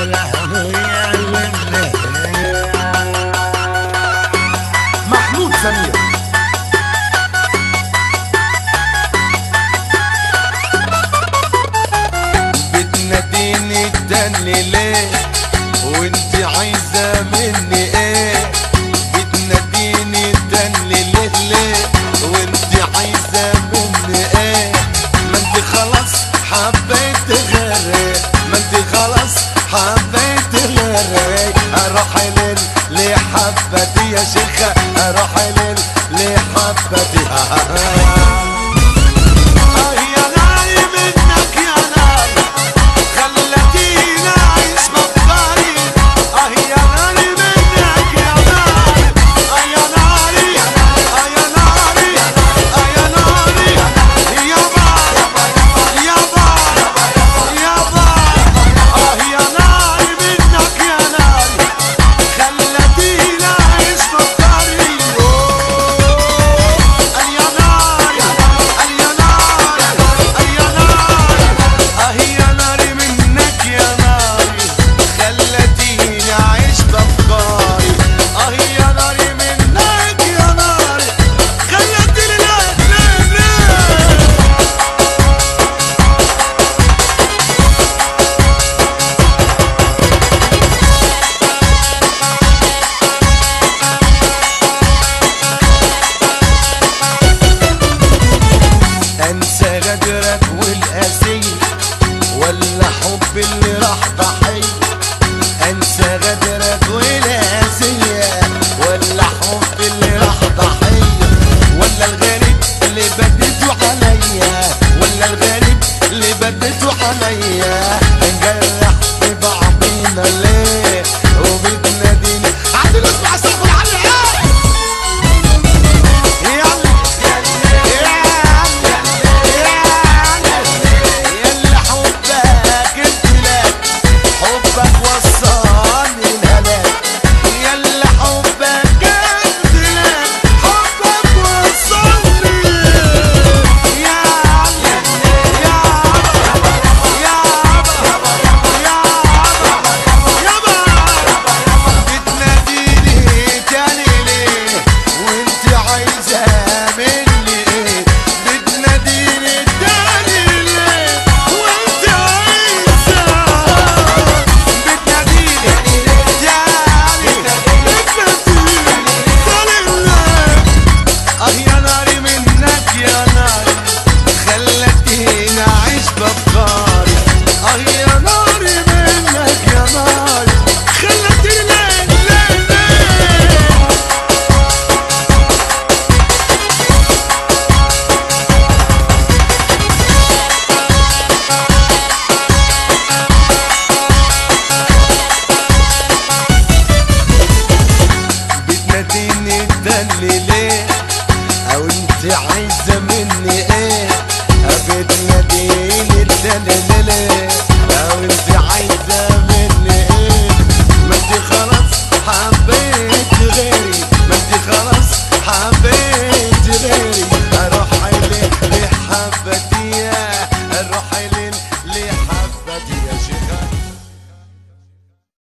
لهوي. محمود سمير. بتناديني تاني ليه وانت عايزة مني ايه؟ بتناديني تاني ليه ليه وانت عايزة مني ايه؟ ما انت خلاص حبيت غيري، ما انت خلاص حبيت غيري. اروح ليه حبتي يا شيخة، اروح ليه حبتي. انسى غدرك والقاسية ولا حب اللي راح ضحية؟ انسى غدرك والقاسية ولا حب اللي راح ضحية؟ ولا الغريب اللي بديته عليا، ولا الغريب اللي بديته عليا.